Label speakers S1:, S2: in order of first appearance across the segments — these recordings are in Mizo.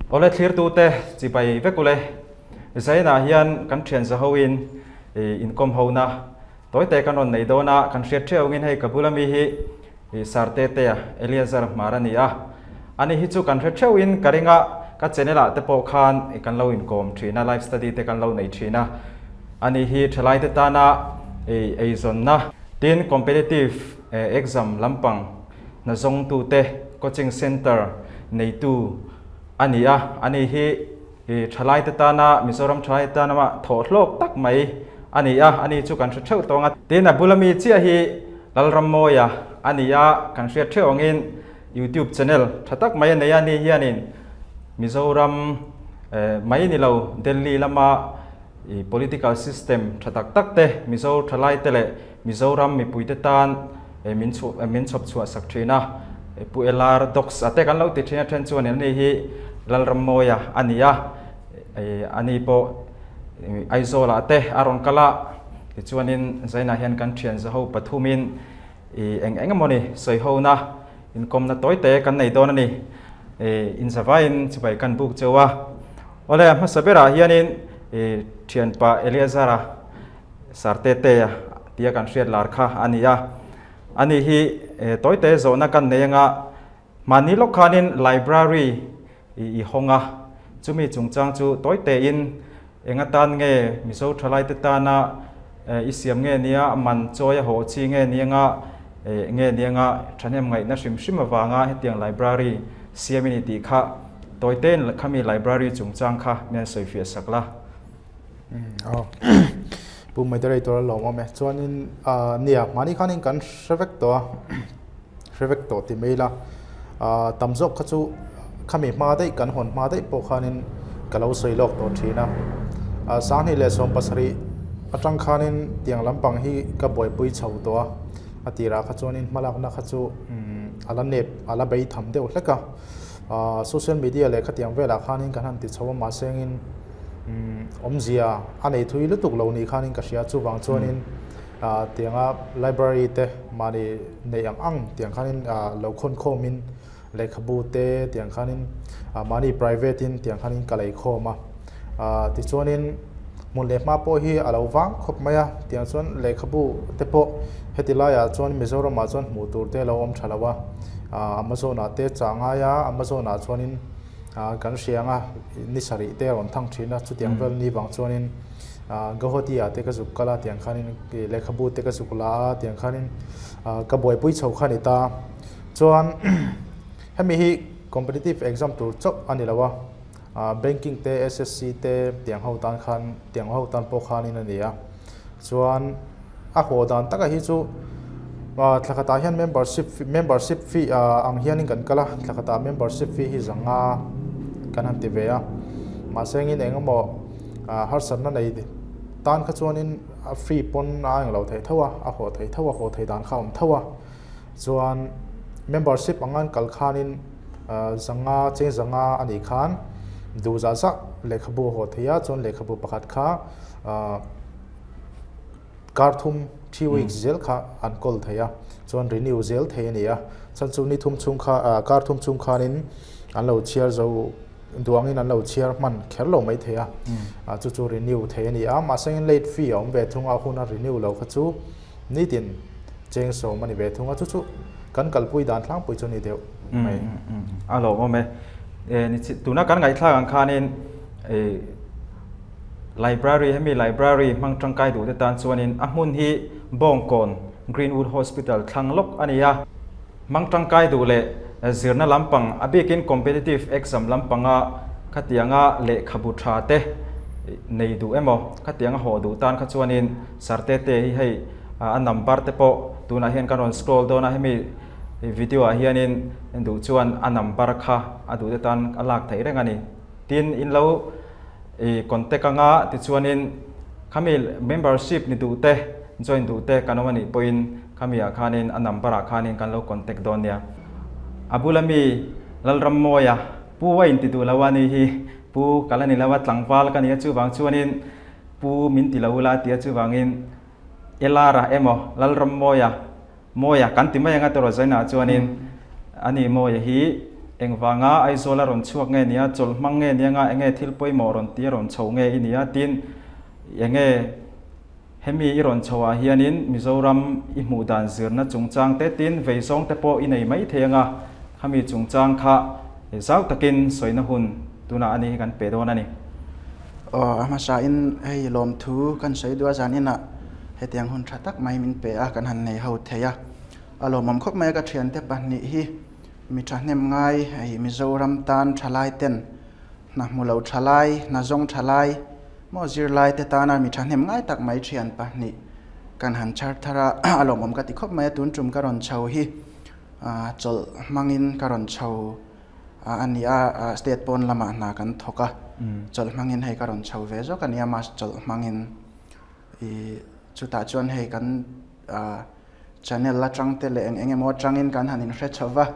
S1: Awle thlirtute chibai vek ule. Zainah hian kan thian za hoin inkawm hona tawite kan rawn nei dawn a, kan hriat theuh angin hei ka bula mi hi Sartetea Eleazar Hmar a ni a. Ani hi chu kan hre theuhin ka ring a, ka channel ah te pawh khan kan lo inkawm thin a, live study te kan lo nei thin a. Ani hi thalaite tana eizawnna, tin competitive exam lampang hna zawngtute coaching centre neitu a ni a. Ani hi thalaite tana, Mizoram thalaite tana thawh hlawk tak mai a ni a, ani chu kan hre theuh tawng a. Tin a bula mi chiah hi Lalrammawia a ni a, kan hriat theuh angin YouTube channel tha tak mai a nei a, ani hianin Mizoram mai ni lo Delhi lama political system tha tak tak te Mizo thalaite leh Mizoram mipuite tan min chhuah min chhawp chhuah sak thin a, Pu LR Docs a te kan lo ti thin a then chuan ani hi Lalrammawia a ni a, ani pawh Aizawl-ah te a rawn kal a, tichuanin Zainah hian kan thian zaho pathumin ih eng eng emawni sawi hona inkawmna tawi te kan nei dawn a ni. Ih inzavaiin chibai kan buk cheu a. Awle a hmasa berah hianin ih thianpa Eleazara Sartetea tia kan hriat lar kha a ni a. Ani hi tawi te zawhna kan nei anga Mahni lawk khanin library i hawng a, chumi chungchang chu tawi tein eng atan nge Mizo thalaite tana i siam nge nia, man chawi a haw chi nge ni anga nge ni anga thahnem ngaihna hrim hrim avanga hetiang library siam i ni tih kha tawi tein khami library chungchang kha min han sawifiah sak la.
S2: Aw Pu Moderator a lawm awm e. Chuanin nia mahni khanin kan hre vek tawh a. Hre vek tawh ti mai ila, tam zawk kha chu khami hma daih kan hawn hma daih pawh khanin ka lo sawi lawk tawh thin a. Sanghnih leh 70 atang khanin tiang lampang hi ka buaipui chho tawh a, a tirah kha chuanin hmalakna kha chu a la nep a la bei tham deuh hlek a. Social media leh khatiang velah khanin kan han ti chho a mahse engin awmzia a nei thui lutuk lo ni khanin ka hria chuvang chuanin Tianga library te mahni neih ang ang tiang khanin lo khawn khawmin lehkhabu te tiang khanin mahni private in tiang khanin ka lei khawm a. Tichuanin hmun leh hma pawh hi a lo vang khawp mai a, tiang chuan lehkhabu te pawh heti laiah chuan Mizoram ah chuan hmuh tur te a lo awm tha lo a, Amazon ah te chah ngai a, Amazon ah chuanin kan hria ang a ni sarih te a rawn thang thin a, chutiang vel ni vang chuanin. Guwahati ah te ka zuk kal a tiang khanin lehkhabu te ka zuk la a tiang khanin ka buaipui chho kha a ni ta. Chuan hemi hi competitive exam tur chauh a ni lo a, banking te SSC te tiang ho tan khan tiang ho tan pawh khanin a ni a. Chuan a haw dan taka hi chu thla khatah hian membership membership fee ang hianin kan kal a, thla khatah membership fee hi zanga kan han ti ve a. Mahse engin engemaw Harsatna nei tan kha chuanin a free pawn a englo thei tho a, a haw thei tho a, haw thei dan kha a awm tho a. Chuan membership ang an kal khanin zanga cheng zanga a nih khan duh zah zah lehkhabu a haw thei a, chuan lehkhabu pakhat kha kar thum three weeks zel kha an kawl thei a, chuan renew zel thei a ni a. Chuan chu ni thum chhung kha kar thum chhung khanin an lo chhiar zo. Duangin an lo chhiar hman kher lo mai thei a, chu chu renew thei a ni a, mahse in late fee a awm ve thung a, hun a renew lo kha chu nitin cheng sawm a ni ve thung a, chu chu kan kalpui dan tlangpui chu a ni deuh mai.
S1: A lawmawm e. Tuna kan ngaihthlak ang khanin library hemi library hmang tangkai duh te tan chuanin a hmun hi Bawngkawn Greenwood Hospital thlang lawk a ni a. Hmang tangkai duh leh zirna lampang, a bikin competitive exam lampanga khatianga lehkhabu tha te nei duh emaw, khatianga haw duh tan kha chuanin Sarte te hi hei a number te pawh tunah hian kan rawn scroll dawn a, hemi video ah hianin duh chuan a number kha a duh te tan a lak theih reng a ni. Tin, in lo contact anga tichuanin khami membership ni duh te, join duh te kan awm a nih pawhin Khami ah khanin a number ah khanin kan lo contact dawn nia. A bula mi Lalrammawia Pu a inti duh lo a ni hi Pu ka la ni lo a tlangval ka ni a chuvang chuanin Pu min ti lo ula a ti a chuvangin Elara emaw Lalrammawia Mawia kan ti mai anga tawrh zainah chuanin ani Mawia hi. Engvanga Aizawl a rawn chhuak nge nia, chawlh hmang nge nia nga enge thil pawimawh rawn ti a rawn chho nge i nia tin enge hemi i rawn chho ah hianin Mizoram i hmuh dan zirna chungchang te tin vei zawng te pawh i nei mai thei anga khami chungchang kha zau takin sawina hun tunah ani hi kan pe dawn a ni.
S3: Aw a hmasa in hei lawmthu kan sawi duh a zan inah hetiang hun tha tak mai min pe a kan han nei ho thei a, a lawmawm khawp mai a ka thiante pahnih hi. Mi thahnem ngai hei Mizoram tan thalai ten hna hmu lo thalai, hna zawng thalai maw zirlai te tana mi thahnem ngai tak mai thian pahnih kan han chhar thar a, a lawmawm ka ti khawp mai a, tun tum ka rawn chho hi chawlh hmangin ka rawn chho a ni a, state pawn lamah hna kan thawk a, chawlh hmangin hei ka rawn chho ve zawk a nia, mass chawlh hmangin ih chutah chuan hei kan ah. Channel atang te leh eng eng emaw atangin kan han inhre chho va,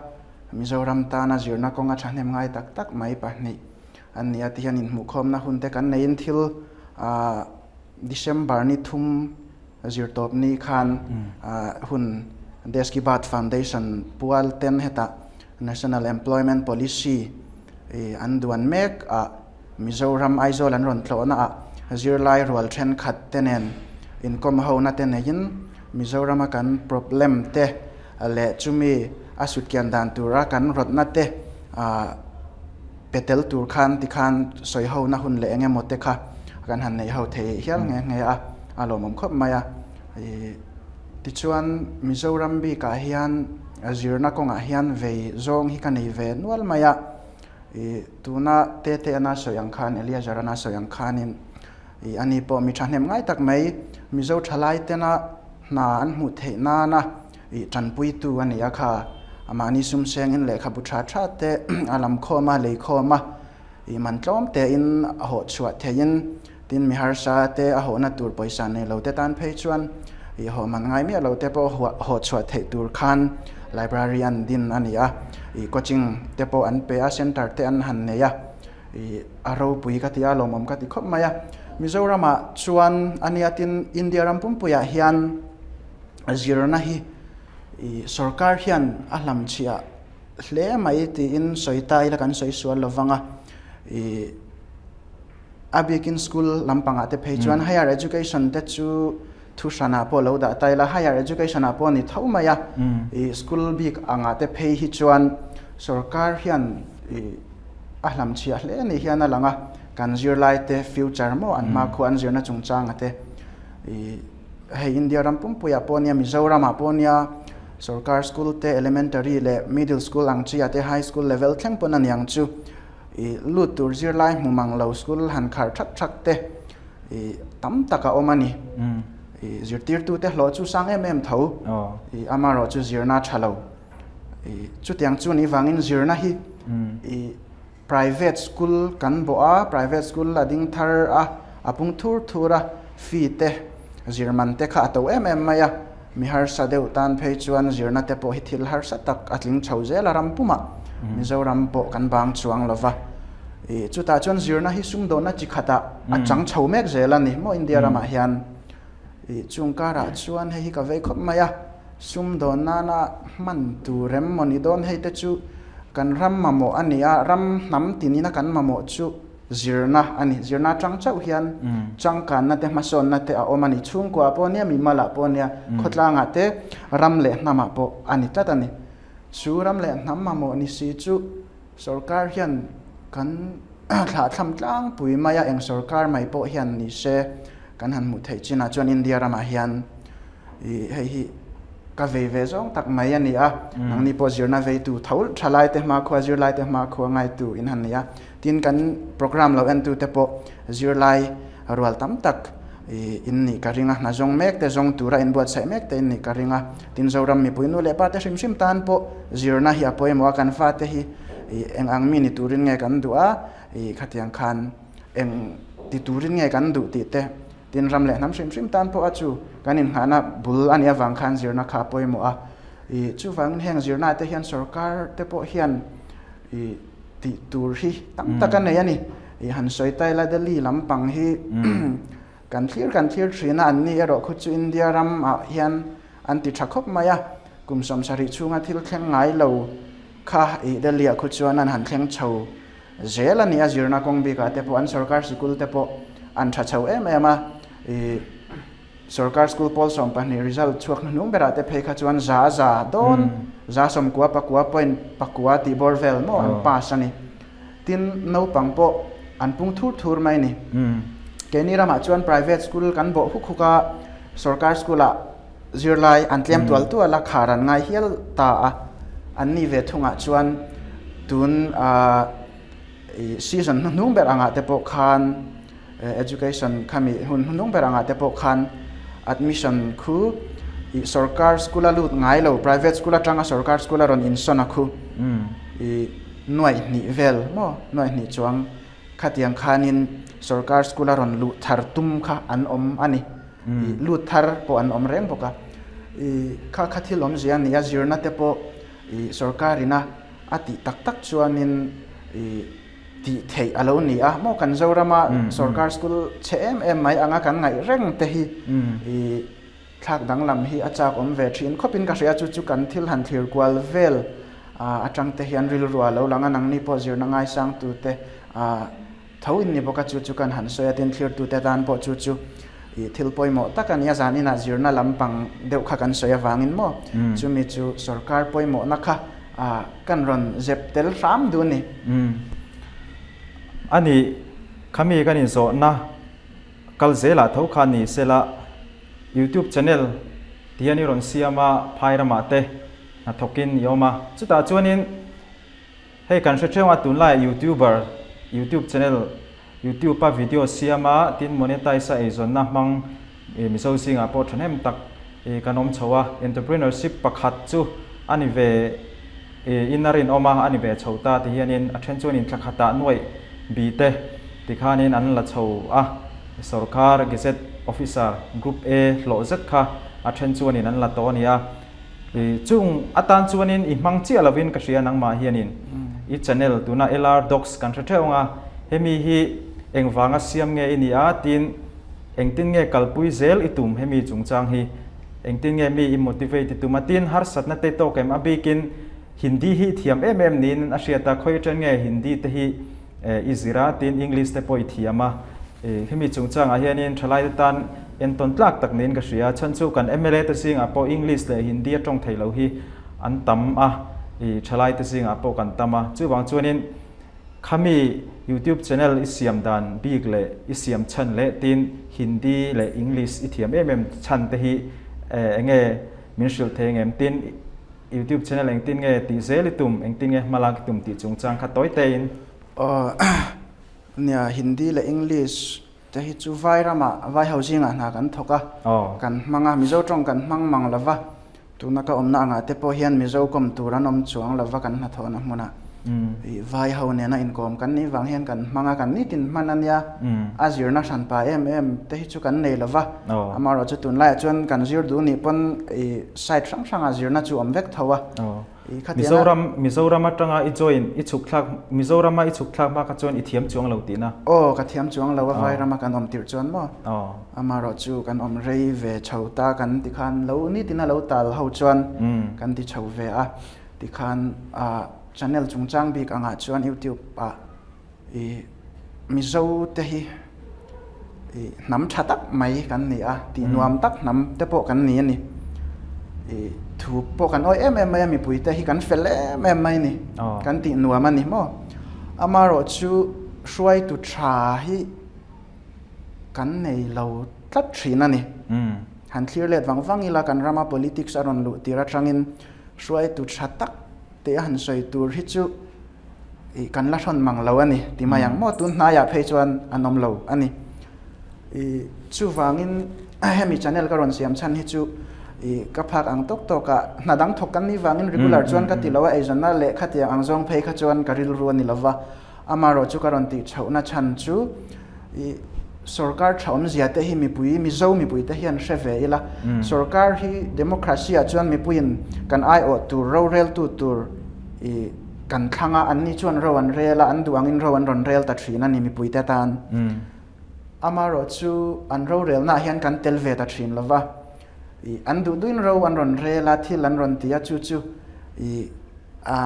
S3: Mizoram tana zirna kawnga thahnem ngai tak tak mai pahnih an ni a ti hian inhmuhkhawmna hun te kan neiin thil ah December ni thum zirtawp ni khan ah hun Deski Baat Foundation pual ten hetah National Employment Policy ih an duan mek ah Mizoram Aizawl an rawn tlawhna ah zirlai rual thenkhat te nen inkawm hona te neiin Mizorama kan problem te leh chumi a sutkian dan tura kan rawtna te pe tel tur khan tikhan sawi hona hun leh eng emaw te kha kan han nei ho thei hial nghe nghe a, a lawmawm khawp mai a. Tichuan Mizoram bikah hian zirna kawngah hian vei zawng hi ka nei ve nual mai a. I tuna Tete ana sawi ang khan, Eleazar ana sawi ang khanin i ani pawh mi thahnem ngai tak mai Mizo thalai tena hna an hmuh theih nana i tanpuitu a ni a kha. Mahni sum sengin lehkhabu tha tha te a lam khawm a, lei khawm a, i man tlawm tein a hawh chhuah theihin Tin, mi harsa te a hawhna tur pawisa nei lo te tan phei chuan ih hawh man ngai miah lo te pawh hawh chhuah theih tur khan library an din a ni a, ih coaching te pawh an pe a, centre te an han nei a, ih a ropui ka ti a, lawmawm ka ti khawp mai a. Mizoramah chuan a nia tin India ram pumpuiah hian zirna hi ih sorkar hian a hlamchhiah hle mai tiin sawi ta ila kan sawi sual lovang a, ih. A bikin school lampangah te phei chuan higher education te chu thu hranah pawh lo dah ta ila, higher education ah pawh a ni tho mai a, ih school bik angah te phei hi chuan sorkar hian ih a hlamchhiah hle ni hian a lang a, kan zirlai te future maw an hmakhua an zirna chungchanga te ih hei India ram pumpuiah pawh nia Mizoramah pawh nia sorkar school te elementary leh middle school ang chiah te high school level thleng pawn a ni ang chu. I lut tur zirlai hmu mang lo school han khar thak thak te i tam tak a awm a ni. I zirtirtu te hlawh chu sang em em tho. I amarawh chu zirna tha lo. I chutiang chu ni vangin zirna hi i private school kan bawh a, private school a ding thar a, a pung thur thur a, fee te zir man te kha a to em em mai a. Mi harsa deuh tan phei chuan zirna te pawh hi thil harsa tak a tling chho zel a ram pumah Mizoram pawh kan bang chuang lo va. Ih chutah chuan zirna hi sumdawnna chi khatah a chang chho mek zel a ni maw India ramah hian. Ih chung karah chuan hei hi ka vei khawp mai a, sumdawn nana hman tur em maw ni dawn hei te chu kan ram mamawh a ni a, ram hnam tinina kan mamawh chu Zirna a ni. Zirna atang chauh hian changkanna te hmasawnna te a awm a ni. Chhungkuaah pawh nia, mimalah pawh nia, khawtlangah te, ram leh hnamah pawh a ni tlat a ni. Chu ram leh hnam mamawh ni si chu sorkar hian kan thlahthlam tlangpui mai a, eng sorkar mai pawh hian ni se kan han hmuh theih chinah chuan India ramah hian ih hei hi ka vei ve zawng tak mai a ni a. Nangni pawh zirna veitu tho thalaite hmakhua, zirlaite hmakhua ngaitu in han ni a. Tin, kan programme lo entute pawh zirlai rual tam tak in nih ka ring a, hna zawng mek te, zawng tura inbuatsaih mek te in nih ka ring a. Tin, Zoram mipui nu leh pa te hrim hrim tan pawh zirna hi a pawimawh a, kan fate hi eng ang mi ni turin nge kan duh a, khatiang khan eng ti turin nge kan duh tih te, tin ram leh hnam hrim hrim tan pawh a chu kan innghahna bul a nih avang khan zirna kha a pawimawh a. Chuvangin heng zirna te hian sorkar te pawh hian tih tur hi tam tak a nei a ni. I han sawi ta ila Delhi lampang hi kan thlir kan thlir thin a, anni erawh khu chu India ramah hian an ti tha khawp mai a, kum 70 chhunga thil thleng ngai lo. kha ih Delhi ah khu chuan an han thleng chho zel a ni a, zirna kawng bikah te pawh an sorkar sikul te pawh an tha chho em em a, ih sorkar school pawl 12 result chhuak hnuhnung berah te phei kha chuan za za dawn za 90 pakua point pakua tih bawr vel maw an pass a ni. Tin, naupang pawh an pung thur thur mai a ni. Keini ramah chuan private school kan bawh huk huk a, sorkar school ah zirlai an tlem tual tual a, khar an ngai hial ta a. An ni ve thungah chuan tun season hnuhnung ber angah te pawh khan Education khami hun hnuhnung ber angah te pawh khan admission khu ih sorkar school a lut ngai lo, private school atanga sorkar school a rawn insawn a khu ih nuaih hnih vel maw nuaih hnih chuang khatiang khanin sorkar school a rawn luh thar tum kha an awm a ni. Ih lut thar pawh an awm reng bawk a. Ih kha kha thil awmzia a ni a, zirna te pawh ih sorkar ina a tih tak tak chuanin ih tih theih a lo ni a, maw kan Zorama sorkar school chhe em em mai anga kan ngaih reng te hi i thlak danglam hi a chak awm ve thin khawpin ka hria chu chu kan thil han thlir kual vel atang te hian rilru a lo lang a, nangni pawh zirna ngaisang tute tho in ni bawk a chu chu kan han sawi a, tin thlir tute tan pawh chu chu i thil pawimawh tak a nia zaninah zirna lampang deuh kha kan sawi avangin maw chumi chu sorkar pawimawhna kha A, kan rawn zep tel hram duh a ni.
S1: Umm. A nih, khami kan inzawhna kal zelah tho kha ni sela, YouTube channel ti hian i rawn siam a, phai ramah te hnathawkin i awm a. Chutah chuanin hei kan hre theuh a, tunlaiah YouTuber, YouTube channel YouTube a video siam a, tin monetize a eizawnna hmang Mizo zingah pawh thahnem tak kan awm chho a, entrepreneurship pakhat chu a ni ve in a rinawm a, a ni ve chho ta ti hianin a then chuan inthla khatah nuaih bi te tikhanin an la chho a, sorkar gazette officer group A hlawh zet kha a then chuanin an la tawh a ni a. Chung atan chuanin i hmang chiah lovin ka hria nangmah hianin i channel tuna LR Docs kan hre theuh ang a, hemi hi engvanga siam nge i ni a tin engtin nge kalpui zel i tum hemi chungchang hi engtin nge mi i motivate i tum a tin harsatna te tawk em a bikin Hindi hi i thiam em em niin a hriat a khawi aṭang nge Hindi te hi I zir a, tin English te pawh i thiam a. Hemi chungchangah hianin thalaite tan entawn tlak tak niin ka hria a, chhan chu kan mla te zingah pawh English leh Hindi a tawng thei lo hi an tam a, i thalaite zingah pawh kan tam a. Chuvang chuanin khami YouTube channel i siam dan bik leh i siam chhan leh tin Hindi leh English i thiam em em chhan te hi enge min hrilh thei angem? Tin YouTube channel engtin nge tih zel i tum, engtin nge hmalak i tum tih chungchang kha tawi tein.
S3: Aw nia, Hindi leh English te hi chu vai ramah, vai ho zingah hna kan thawk a, kan hmang a, Mizo tawng kan hmang mang lo va, tuna ka awmna angah te pawh hian Mizo kawm tur an awm chuang lo va kan hnathawhna hmunah. Ih vai ho nena inkawm kan nih vang hian kan hmang a, kan nitin hman a nia, a zirna hranpa em em te hi chu kan nei lo va, amaherawh chu tunlaiah chuan kan zir duh nih pawn ih site hrang hrangah zirna chu awm vek tho a, ih khatianga.
S1: Mizoram Mizoram atanga i join i chhuk thlak Mizorama i chhuk thlak hma kha chuan i thiam chuang lo tihna?
S3: Aw ka thiam chuang lo a, vai rama kan awm tirh chuan maw, amaherawh chu kan awm rei ve chho ta kan ti khan lo nitin a lo tal ho chuan kan ti chho ve a. Tikhan channel chungchang bik angah chuan YouTube ah i Mizo te hi i hnam tha tak mai kan ni a, tih nuam tak hnam te pawh kan ni a ni. I thu pawh kan awih em em mai a, mipui te hi kan fel em em mai a ni, kan tih nuam a ni maw. Amaherawhchu hruaitu tha hi kan nei lo tlat thin a ni. Han thlir let vang vang ila kan rama politics a rawn luh tir atangin Hruaitu tha tak te a han sawi tur hi chu ih kan la hrawn mang lo a ni ti mai ang maw tun hnaiah phei chuan an awm lo a ni. Ih chuvangin hemi channel ka rawn siam chhan hi chu ih ka phak ang tawk tawk a hna dang thawk kan nih vangin regular chuan ka ti lo a eizawnna leh khatiang ang zawng phei kha chuan ka rilru a ni lo va. Amaherawh chu ka rawn tih chhohna chhan chu i sorkar tha awmzia te hi mipui, Mizo mipui te hian hre ve ila. Sorkar hi democracy ah chuan mipuiin kan aiawh tur, roreltu tur i kan thlang a, anni chuan ro an rel a, an duh angin ro an rawn rel ta thin a ni mipui te tan. Amaherawh chu an rorelnaah hian kan tel ve ta thin lo va, i an duh duhin ro an rawn rel a, thil an rawn ti a, chu chu i.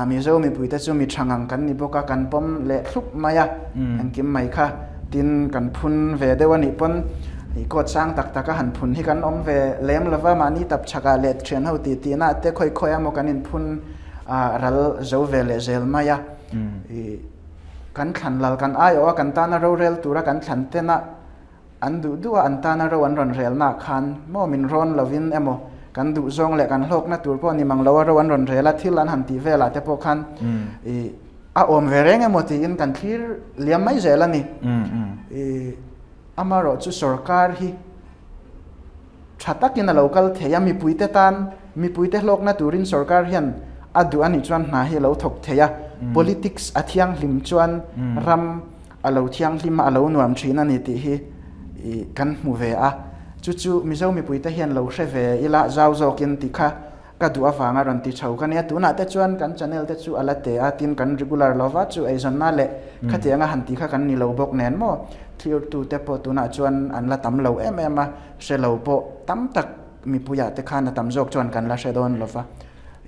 S3: Mizo mipuite chu mi tha ngang kan ni bawk a, kan pawm leh thlup mai a, engkim mai kha tin kan phun ve deuh a nih pawn i court sang tak taka han phun hi kan awm ve lem lo va, mahni tap chhakah leh thian ho tih tihna te khawi khawi emaw kan inphun ral zo ve leh zel mai a. I kan thlan lal kan aiawh a, kan tana rorel tura kan thlan tena An duh duh a, an tana ro an rawn relnaah khan maw min rawn lovin emaw kan duh zawng leh kan hlawkna tur pawh ni mang lo a ro an rawn rel a, thil an han tih velah te pawh khan i a awm ve reng emaw tiin kan thlir liam mai zel a ni. I amaherawh chu sorkar hi tha takin a lo kal thei a, mipuite tan mipuite hlawkna turin sorkar hian a duh a nih chuan hna hi a lo thawk thei a, politics a thianghlim chuan ram a lo thianghlim a, a lo nuam thin a ni tih hi kan hmu ve a. Chu chu Mizo mipuite hian lo hre ve ila zau zawkin tih kha ka duh avanga rawn ti chho ka nia. Tunah te chuan kan channel te chu a la te a, tin kan regular lo va, chu eizawnna leh khatianga han tih kha kan ni lo bawk nen maw. Thirtute pawh tunah chuan an la tam lo em em a, hre lo pawh tam tak mipuiah te khan a tam zawk chuan kan la hre dawn lo va.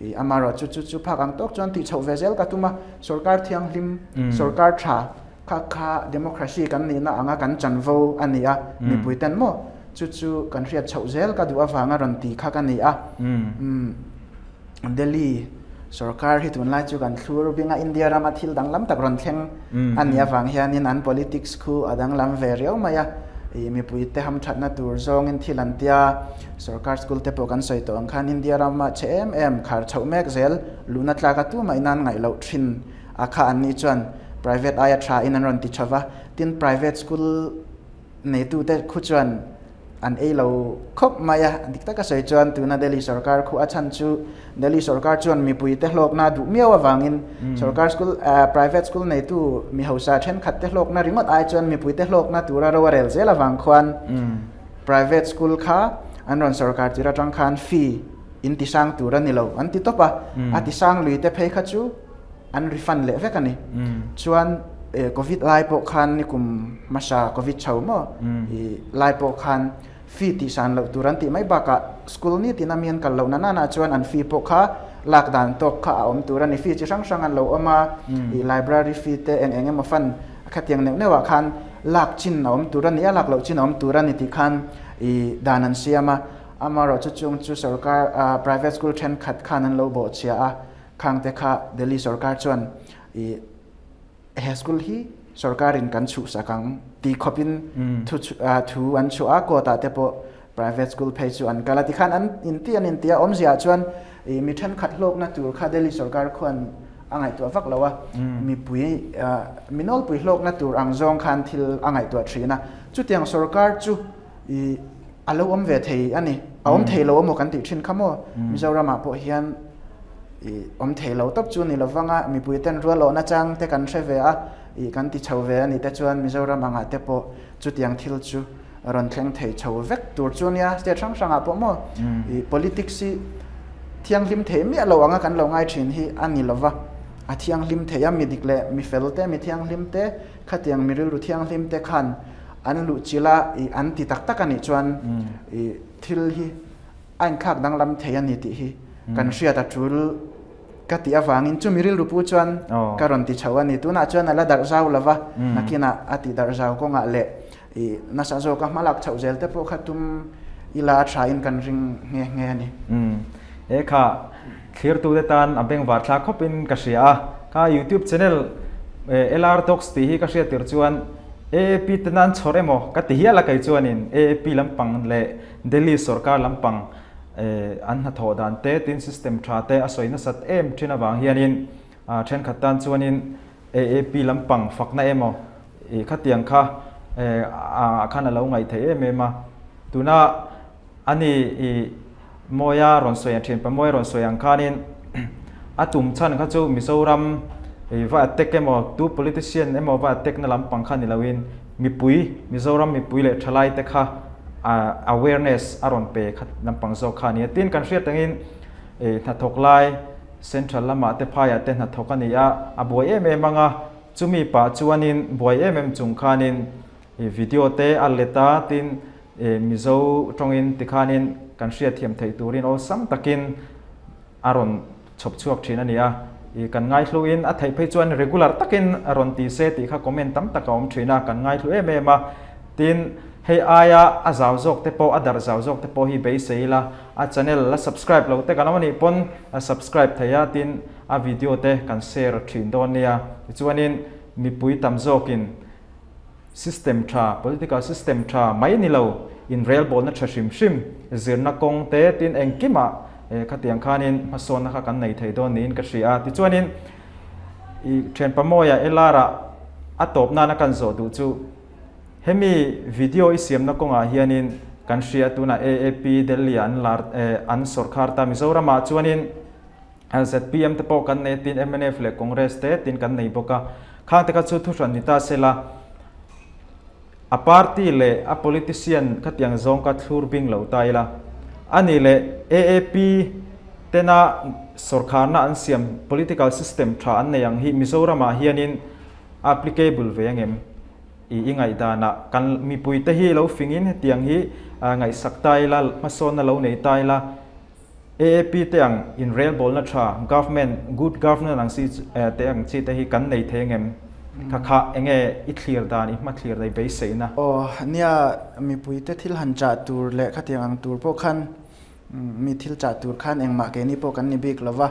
S3: I amaherawh chu chu chu phak ang tawk chuan tih chhoh ve zel ka tum a, sorkar thianghlim, sorkar tha kha kha democracy kan nihna anga kan chanvo a ni a, mipui ten maw chu chu kan hriat chhoh zel ka duh avanga rawn ti kha ka ni a. Delhi sorkar hi tunlai chu kan thlur bing a, India rama thil danglam tak rawn thleng a nih avang hianin an politics khu a danglam ve riau mai a, ih mipuite hamthatna tur zawngin thil an tia, sorkar school te pawh kan sawi tawh ang khan India rama chhe em em khar chhoh mek zel luhna tlaka tumah in an ngaih loh thin a kha an nih chuan private aia tha in an rawn ti tha va, tin private school neitute khu chuan an ei lo khawp mai a, dik taka sawi chuan tuna Delhi sorkar khu a chhan chu Delhi sorkar chuan mipuite hlawkna duh miau avangin sorkar school private school neitu mi hausa thenkhat te hlawkna ringawt ai chuan mipuite hlawkna tura ro a rel zel avang khuan private school kha an rawn sorkar tir atang khan fee in ti sang tur a ni lo an ti tawp a, a ti sang lui te phei kha chu an refund leh vek a ni. Chuan covid lai pawh khan nikum hmasa covid chho maw i lai pawh khan fee tih san loh tur an tih mai bakah school nitin a mi an kal loh na nana chuan an fee pawh kha lak dan tawk kha a awm tur a ni. Fee chi hrang hrang an lo awm a, i library fee te eng eng emaw fund khatiang neuh neuh ah khan lak chin a awm tur a ni a, lak loh chin a awm tur a ni tih khan i dan an siam a. Amaherawhchu chung chu sorkar private school thenkhat khan an lo bawhchhia a, Khangte kha Delhi sorkar chuan i he school hi sorkarin kan chhuhsak ang ti khawpin thu thu an chhuah a, court ah te pawh private school phei chu an kal a tikhan an inti an inti a, awmzia chuan i mi thenkhat hlawkna tur kha Delhi sorkar khuan a ngaihtuah vak lo a, mipui mi nawlpui hlawkna tur ang zawng khan thil a ngaihtuah thin a, chutiang sorkar chu i a lo awm ve thei a ni, a awm thei lo amaw kan tih thin kha maw, Mizoramah pawh hian i awm thei lo tawp chu ni lovang a, mipui ten rual awhna chang te kan hre ve a, i kan ti chho ve a nih te chuan Mizoram angah te pawh chutiang thil chu rawn thleng thei chho vek tur chu nia, state hrang hrangah pawh maw i politics hi thianghlim thei miah lo anga kan lo ngai thin hi a ni lova, a thianghlim thei a, mi dik leh mi fel te, mi thianghlim te, khatiang mi rilru thianghlim te khan an luh chilh a, i an ti tak tak a nih chuan i thil hi a inthlak danglam thei a ni tih hi kan hriat a tul ka tih avangin chumi rilru pu chuan ka rawn ti chho a ni. Tunah chuan a la darh zau lo va, nakinah a tih darh zau kawngah leh i nasa zawka hma lak chhoh zel te pawh kha tum ila a thain kan ring nghe nghe a ni.
S1: He kha thlirtute tan a bengvar thlak khawpin ka hria a, kha YouTube channel LR Talks tih hi ka hriat tir chuan AAP te nan chhawr emaw ka ti hial a kei chuanin AAP lampang leh Delhi sorkar lampang an hnathawh dan te tin system tha te a sawi nasat em thin avang hianin thenkhat tan chuanin AAP lampang fakna emaw ih khatiang kha ah khan a lo ngaih theih em em a tuna Ani i Mawia rawn sawi ang thin, Pa Mawia rawn sawi ang khanin a tum chhan kha chu Mizoram i va attack emaw, tu politician emaw va attack na lampang kha ni loin mipui, Mizoram mipui leh thalai te kha awareness a rawn pe kha lampang zawk kha a ni a. Tin, kan hriat angin i hnathawk lai Central lamah te phaiah te hnathawk a ni a, a buai em em ang a, chumi pah chuanin buai em em chung khanin i video te a let a, tin Mizo tawngin tikhanin kan hriatthiam theih turin awlsam takin a rawn chhawp chhuak thin a ni a. I kan ngaihluin a theih phei chuan regular takin rawn ti se tih kha comment tam tak a awm thin a, kan ngaihlu em em a. Tin, hei aia a zau zawk te pawh, a darh zau zawk te pawh hi beisei ila, a channel la subscribe lo te kan awm a nih pawn a subscribe thei a, tin a video te kan share thin dawn nia. Tichuanin mipui tam zawkin System tha, political system tha mai ni lo, inrelbawlna tha hrim hrim, zirna kawng te tin engkimah khatiang khanin hmasawnna kha kan nei thei dawn niin ka hria a. Tichuanin i thianpa Mawia LR ah a tawp nana kan zawh duh chu hemi video i siamna kawngah hianin kan hria tunah AAP Delhi ah an lar an sawrkhar ta Mizoramah chuanin ZPM te pawh kan nei a tin mnf leh Congress te tin kan nei bawk a, khang te kha chu thuhran ni ta se la, a party leh a politician khatiang zawng kha thlur bing lo ta ila, a nih leh AAP tena sawrkharna an siam political system tha an nei ang hi Mizoramah hianin a applicable ve angem? I i ngaihdanah kan mipuite hi lo fingin hetiang hi ngaihsak ta ila, hmasawnna lo nei ta ila, AAP te ang inrelbawlna tha, government, good governance ang si te ang chi te hi kan nei thei angem? Kha kha enge i thlir dan, i hma thlir dan, i beiseina?
S3: Aw, nia, mipuite thil han chah tur leh khatiang ang tur pawh khan mi thil chah tur khan engmah keini pawh kan ni bik lo va,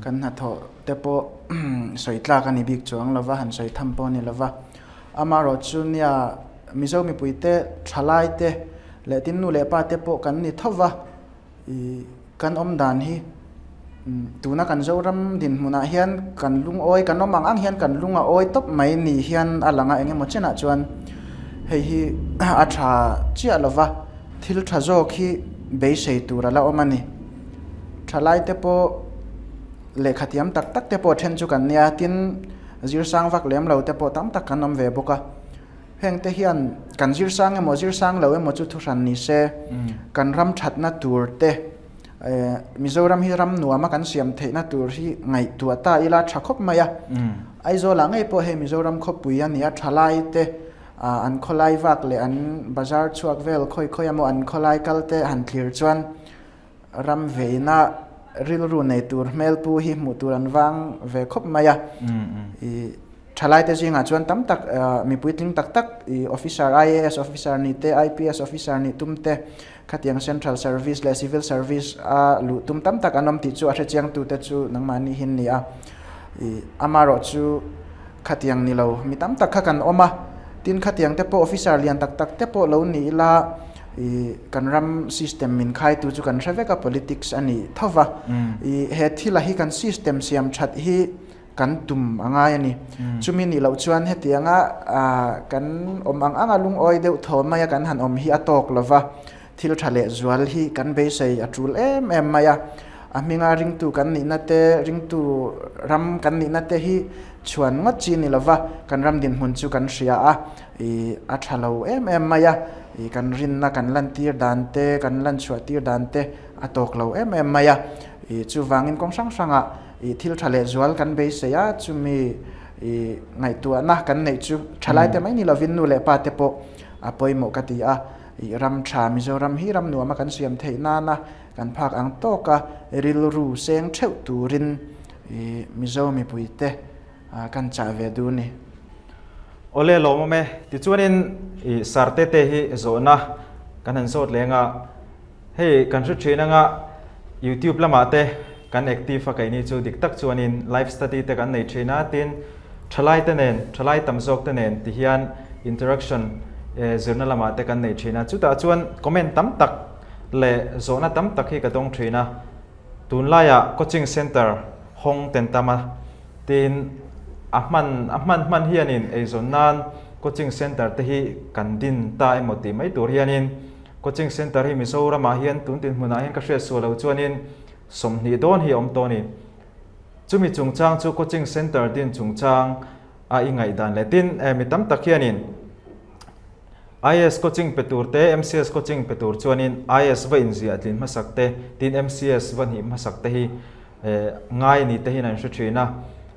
S3: kan hnathawh te pawh sawi tlak a ni bik chuang lo va, han sawi tham pawh a ni lo va. Amaherawh chu nia, Mizo mipuite thalai te leh tin nu leh pa te pawh kan ni tho va. I kan awm dan hi tuna kan Zoram dinhmunah hian kan lungawi kan awm ang ang hian kan lung a awi tawp mai ni hian a lang a engemaw chenah chuan hei hi a tha chiah lova thil tha zawk hi beisei tur a la awm a ni. Thalai te pawh lehkha thiam tak tak te pawh then chu kan nia tin zirsang vak lem lo te pawh tam tak kan awm ve bawk a. Hengte hian kan zirsang emaw zirsang lo emaw chu thuhran ni se, kan ram thatna tur te, Mizoram hi ram nuama kan siam theihna tur hi ngaihtuah ta ila tha khawp mai a. Aizawlah ngei pawh hei Mizoram khawpui a ni a, thalai te an khawlai vak leh an bazar chhuak vel khawi khawi emaw an khawlai kal te han thlir chuan ram veina rilru nei tur hmelpu hi hmuh tur an vang ve khawp mai a. Thalaite zingah chuan tam tak mipui tling tak tak i officer, IAS officer nih te, IPS officer nih tum te, khatiang central service leh civil service a luh tum tam tak an awm tih chu a hrechiangtute chu nangmahni hi an ni a. I amaherawh chu khatiang ni lo mi tam tak kha kan awm a, tin khatiang te pawh officer lian tak tak te pawh lo ni ila i kan ram system min khaitu chu kan hre vek a, politics a ni tho va. I he thila hi kan system siam that hi kan tum a ngai a ni. Chumi nih loh chuan hetianga kan awm ang anga lungawi deuh thaw maia kan han awm hi a tawk lo va, thil tha leh zual hi kan beisei a tul em em mai a. A hminga ringtu kan nihna te, ringtu ram kan nihna te hi chhuan ngawt chi ni lo va, kan ram dinhmun chu kan hria a, ih a tha lo em em mai a, ih kan rinna kan lantir dan te, kan lanchhuah tir dan te a tawk lo em em mai a. Ih chuvangin kawng hrang hrangah I thil tha leh zual kan beisei a, chumi i ngaihtuahna kan neih chu thalaite mai ni lovin nu leh pa te pawh a pawimawh ka ti a. I ram tha Mizoram hi ram nuama kan siam theih nana kan phak ang tawka rilru seng theuh turin i Mizo mipuite kan chah ve duh ni.
S1: Awle lawmawm e. Tichuanin i Sarte te hi zawhna kan han zawt leng a. Hei kan hre thin anga YouTube lamah te kan active a keini chu dik tak chuanin live study te kan nei thin a tin thalai te nen thalai tam zawk te nen ti hian interaction zirna lamah te kan nei thin a chutah chuan comment tam tak leh zawhna tam tak hi ka dawng thin a tunlaiah coaching center hawng ten tam a tin a hman a hman hman hianin eizawn nan coaching center te hi kan din ta emaw tih mai tur hianin Coaching Centre hi Mizoramah hian tun dinhmunah hian ka hriat sual lo chuanin 20 dawn hi a awm tawh a ni. Chumi chungchang chu Coaching Centre din chungchang a i ngaihdan leh tin mi tam tak hianin IAS coaching pe tur te, MCS coaching pe tur chuanin IAS va inziah tlin hmasak te, tin MCS va hnih hmasak te hi ngai ni te hian an hre thin a.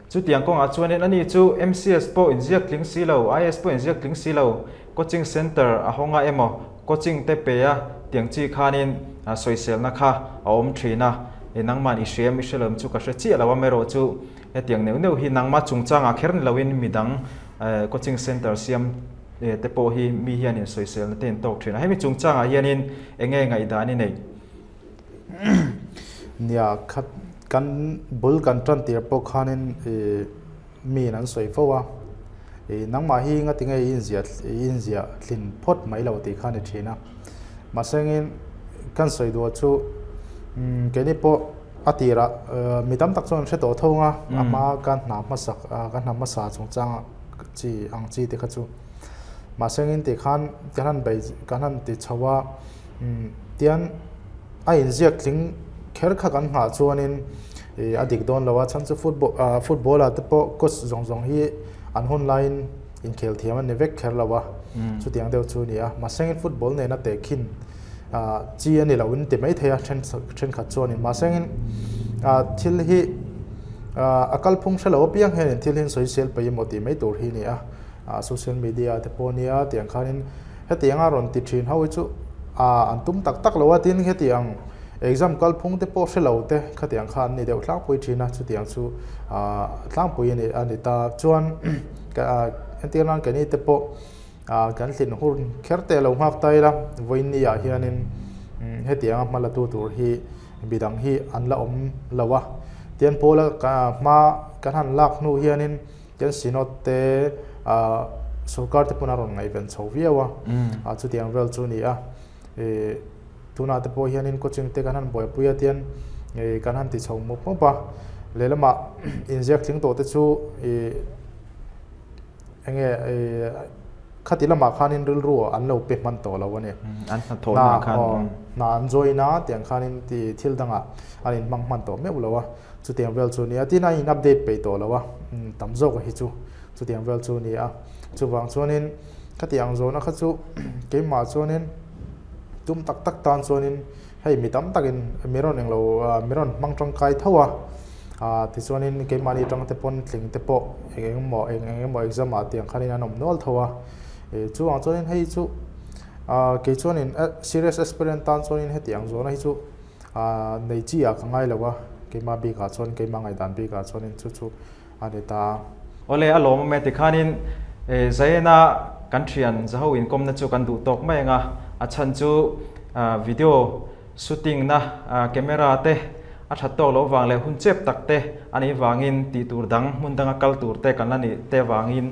S1: Chutiang kawngah chuanin ani chu MCS pawh inziak tling si lo, IAS pawh inziak tling si lo, coaching centre a hawng a emaw, coaching te pe a tiang chi khanin sawiselna kha a awm thin a, nangman i hriam i hre lo chu ka hre chiah lo amaherawh chu. Hetiang neuh neuh hi nangmah chungchangah kher ni loin midang coaching centre siam te pawh hi mi hianin sawiselna te in tawk thin a. Hemi chungchangah hianin eng nge ngaihdan i neih?
S2: Nia, khat kan bul kan tan tir pawh khanin miin an sawi fo a, nangmah hi ngati nge i inziah i inziah tlin phawt mai lo tih kha a ni thin a. Mahsengin kan sawi duh chu keini pawh a tirah mi tam tak chuan an hre tawh tho ang a, a hma ka hna hmasak ka hna hmasa chungchangah chi ang chi te kha chu. Mahsengin tih khan kan han bei kan han ti chho a, tian a inziak tling kher kha kan nghah chuanin ih a dik dawn lo a, chhan chu football ah football ah te pawh coach zawng zawng hi an hun laiin inkhel thiam a ni vek kher lo a, chutiang deuh chu a ni a. Mahsengin football nena tehkhin ah chi a ni lo in ti maithei a then thenkhat chuanin mahsengin ah thil hi ah a kalphung hre lo apiang hianin thil hi an sawisel paih emaw tih mai tur hi a ni a. ah social media te pawh nia tiang khanin hetianga rawn ti thin ho hi chu ah an tum tak tak lo a tin hetiang exam kalphung te pawh hre lo te khatiang kha an ni deuh tlangpui thin a chutiang chu ah tlangpui a ni a ni ta chuan ah entir nan keini te pawh ah kan hlin hun kher te lo nghak ta ila vawiin ah hianin hetianga hma la tu tur hi midang hi an la awm lo a tian pawla hma kan han lak hnu hianin. Kan Synod te sorkar te pawn a rawn ngaihven chho viau a, chutiang vel chu a ni a. Tunah te pawh hianin coaching te kan han buaipui a tian kan han ti chho mawp mawp a, lehlamah inziak tling tawh te chu eng nge khati lamah khanin rilru an lo pe hman tawh lo a ni.
S1: An hnathawhnaah khan.
S2: Hna an join a tiang khanin thil dangah an inhmang hman tawh meuh lo a. Chutiang vel chu a ni a, tin a in update peih tawh lo a, tam zawk hi chu chutiang vel chu a ni a. Chuvang chuanin khati ang zawhna kha chu keimah chuanin tum tak tak tan chuanin hei mi tam takin mi rawn englo mi rawn hmang tangkai tho a, tichuanin keimahni atang te pawn tling te pawh eng eng emaw eng eng emaw exam ah tiang khanin an awm nual tho a. Chuvang chuanin hei chu kei chuanin serious aspirant tan chuanin heti ang zawhna hi chu Ahh nei chi ah ka ngai lo a, keimah bikah chuan keimah ngaihdan bikah chuanin chu chu a ni ta a.
S1: Awle a lawm awm e tikhanin Zayena kan thian zaho inkawmna chu kan duh tawk mai ang a, a chhan chu video shooting na camera te a that tawk loh vang leh hun chep tak te a nih vangin tih tur dang hmun danga kal tur te kan la nih te vangin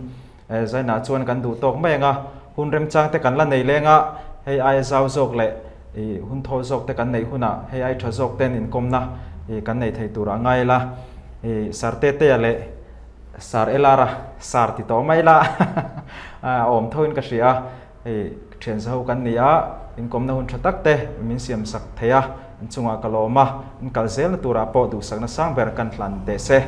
S1: Zainah chuan kan duh tawk mai ang a, hun remchang te kan la nei leng a, hei aia zau zawk leh ih hun thawl zawk te kan neih hunah hei ai tha zawk ten inkawmna ih kan nei thei tur a ngai la, ih Sir Tetea leh Sir Elara Sir ti tawh mai la a awm tho in ka hria a, hei thian zaho kan ni a, inkawmna hun tha tak te min siam sak thei a, an chungah ka lawm a, an kal zelna turah pawh duhsakna sang ber kan hlan teh se.